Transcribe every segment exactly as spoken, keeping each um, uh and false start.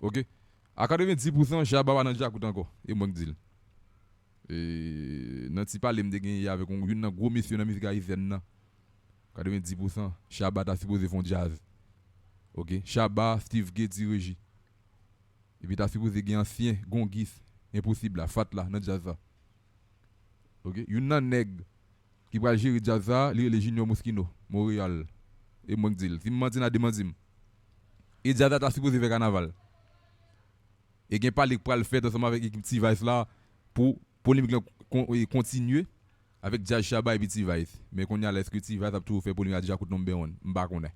Ok. A katrevenndis pousan, Shabba pa nan djakout ankò. E mwen k di l. E, nan ti pale m te genyen avèk yon, youn nan gwo mesye nan mizik ayisyèn nan. Katrevenndis pousan, Shabba ta sipoze fè yon djaz. Ok. Shabba, Steve K, Ti Reji. Epi ta sipoze gen ansyen gongis, Enposib la, Fat la, nan djaz la. Ok. Youn nan nèg ki pral jere djaz sa, li rele Junior Moschino, Montréal. E mwen k di l. Si m manti n a demanti m. E djaz la ta sipoze fè kanaval. E gen pale k pral fèt ansanm avèk ekip T-Vice la pou polemik lan kon- e kontinye avèk djaz Shabba epi T-Vice. Men kounye a la, èske T-Vice ap toujou fè polemik ak Djakout number one? M pa konnen.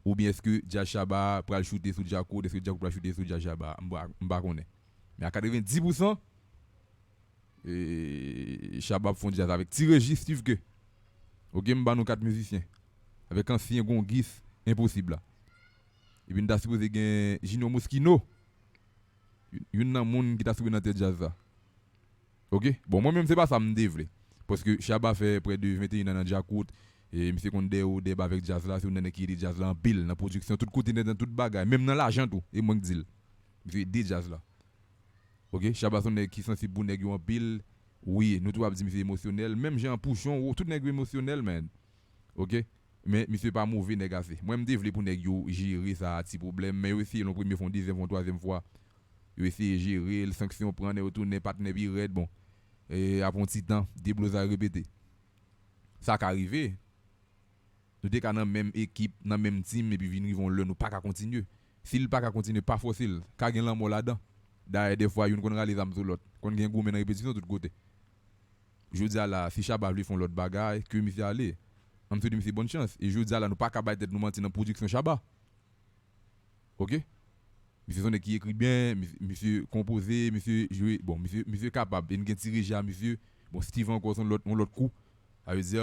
Oubyen èske djaz Shabba pral choute sou Djakout, èske Djakout pral choute sou djaz Shabba? M pa, m pa konnen. Men a katrevenndis pousan, e, Shabba ap fè yon djaz avèk Ti Reji, Steve K. Ok, m ba nou kat mizisyen. Avèk ansyen gongis, Enposib la. Epi n ta sipoze gen Junior Moschino. Youn nan moun ki ta sipoze nan tèt djaz la. Ok? Bon, mwen menm se pa sa m te vle. Paske Shabba fè prè de venteyen an nan djakout. E misye konn dèyè ou dèyè ba avèk djaz la. Se youn nan nèg ki ede djaz la anpil. Nan pwodiksyon, tout kote nèt, nan tout bagay. Menm nan lajan tou. E mwen k di l. Misye ede djaz la. Ok? Shabba se yon nèg ki sansib pou nèg yo anpil. Wi, nou tou ap di misye emosyonèl. Menm jan Pouchon, tout nèg yo emosyonèl, man. Ok? Men misye pa move nèg ase. Mwen, m te vle pou nèg yo jere sa ti pwoblèm, men yo eseye l yon premye fwa, yon dezyèm fwa, yon twazyèm fwa. Yo eseye jere l, sanksyon pran, nèg yo tounen, patnè pi rèd, bon. E apre yon ti tan, deblozay repete. Sa ka rive. Nou te ka nan menm ekip, nan menm tim, epi vin rive yon lè nou pa ka kontinye. Si l pa ka kontinye, pa fòse l. Ka gen lanmò ladan. Dayè, dèfwa, youn konn rale zam sou lòt. Konn gen goumen nan repetisyon tout kote. Jodi a la, si Shabba vle fè yon lòt bagay, ke misye ale. An m swete misye bòn chans. E jodi a la, nou pa ka bay tèt nou manti nan pwodiksyon Shabba. Ok? Misye se yon nèg ki ekri byen, mis- misye konpoze, misye jwe, bon, misye, misye kapab. E n gen Ti Reji a misye, bon, Steve ankò se yon lòt, yon lòt kou. Sa vle di,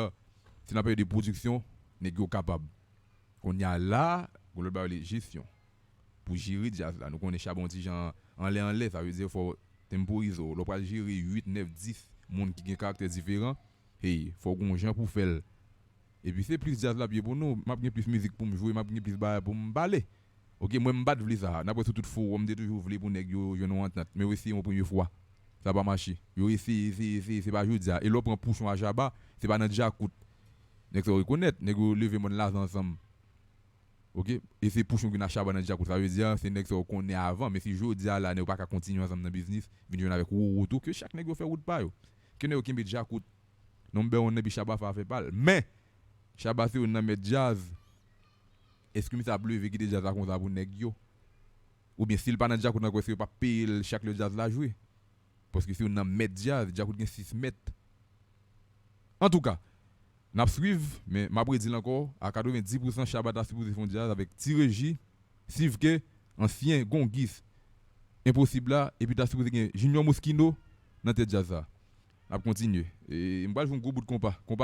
si n ap pale de pwodiksyon, nèg yo kapab. Kounye a la, gon lòt bagay rele jesyon. Pou jere djaz la, nou konnen Shabba yon ti jan anlè anlè, sa vle di fò w tenporize w. Lè w pral jere uit, nèf, dis moun ki gen karaktè diferan, hey, fò w gon jan pou fè l. Epi se plis djaz la ap ye pou nou, m ap gen plis mizik pou m jwe, m ap gen plis bagay pou m pale. Ok, mwen m pa t vle sa. N ap wè sou tout fowòm, m te toujou vle pou nèg yo jwenn yon antant. Men yo eseye yon premye fwa. Sa pa mache. Yo eseye, eseye, eseye, se pa jodi a. E lè w pran Pouchon a Shabba, se pa nan djakout. Nèg sa yo rekonèt, nèg yo leve mòn lajan ansanm. Ok? E se Pouchon ki nan Shabba nan djakout. Sa vle di, se nèg sa yo konnen avan. Men si jodi a la, nèg yo pa ka kontinye ansanm nan biznis, vin jwenn avèk Roro tou, ke chak nèg yo fè wout pa yo. Ke nèg yo kenbe djakout. Number one nan epi Shabba fè afè pa l. Men, Shabba se youn nan mèt djaz. Èske misye ap leve kite djaz la konsa pou nèg yo? Oubyen si l pa nan djakout ankò, èske yo p ap peye l chak lè djaz la jwe? Paske se youn nan mèt djaz, djakout gen sis mèt. Antouka, n ap swiv, men m ap redi l ankò, a katrevenndis pousan Shabba ta sipoze fè yon djaz avèk Ti Reji, Steve K, ansyen gongis Enposib la, epi ta sipoze gen Junior Moschino nan tèt djaz sa. N ap kontinye. E m pral jwe yon gwo bout konpa. Konpa